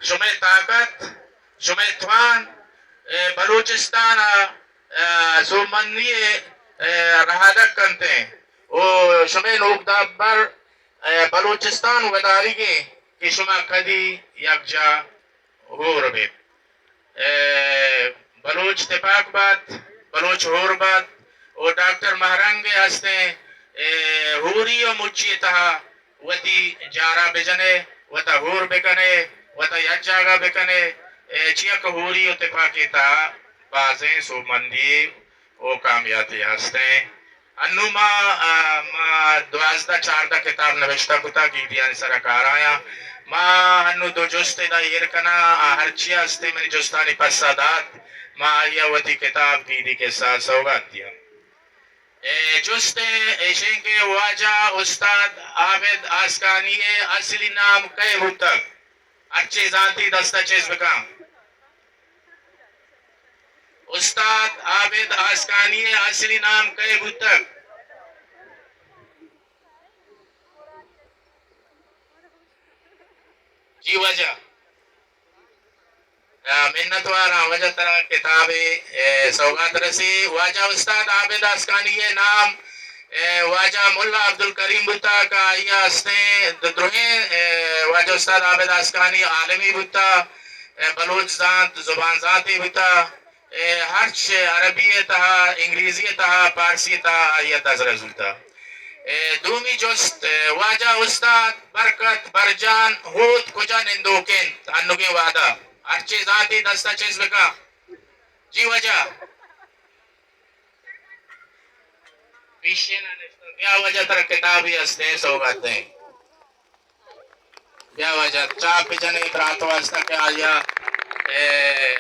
شمئے طاقت، شمئے توان، اے، بلوچستان ءَ، اے، سوبمندی ءِ، اے، رہادگ کنت ایں۔ او شمئے نوکدابر، اے، بلوچستان وداریگ ایں کہ شما کدی یکجا ہور بیت۔ اے، بلوچ تپاک بات، بلوچ ہور بات، او ڈاکٹر مہرنگ ءِ ہستیں، اے، ہوری و مچی ءِ تہا وتی جارا بجنے، وتا ہور بکنے، وتا یک جاگہ بکنے، اے، چیا کہ ہوری و تپاکی ءِ تہا بازیں سوبمندی و کامیاتی ہستیں۔ انوں ما، آ، ما دوازدہ چاردہ کتاب نبشتہ کتا، گیدیانی سرا کار آیاں۔ ما انوں دو جست ادا ایر کناں، آ، ہرچی ہستیں منی جستانی پسہ دات، ما آئی ءَ وتی کتاب گیدی کسہ سوگات دیاں۔ اے جست ایشیں کہ واجہ استاد عابد آسکانی ءِ اصلی نام کئے بوتگ؟ ہرچی زانتی دست ءَ چست بکن۔ استاد عابد آسکانی ءِ اصلی نام کئے بوتگ؟ جی واجہ۔ آ، منتواراں واجہ، ترا کتابے، اے، سوگات رسی۔ واجہ استاد عابد آسکانی ءِ نام، اے، واجہ ملا عبدالکریم بوتا کہ آئی ءَ ہستیں د-، درہیں، اے، واجہ استاد عابد آسکانی عالمی بوتا، اے، بلوچ زانت، زبان زانتے بوتا۔ اے، ہرچ عربی ءِ تہا، انگریزی ءِ تہا، پارسی ءِ تہا آئی ءَ دزرس بوتا۔ اے، دومی جست، اے، واجہ استاد برکت برجان ہوت کجا نندوک انت؟ انوگیں وہدا ہرچے زانتی دست ءَ چست بکن۔ جی واجہ۔ پیشین ءَ نشتہ۔ بیا واجہ، ترا کتابے ہستیں سوگات دیں۔ بیا واجہ، چاپ بجنے برات واسطہ کہ آئی ءَ، اے،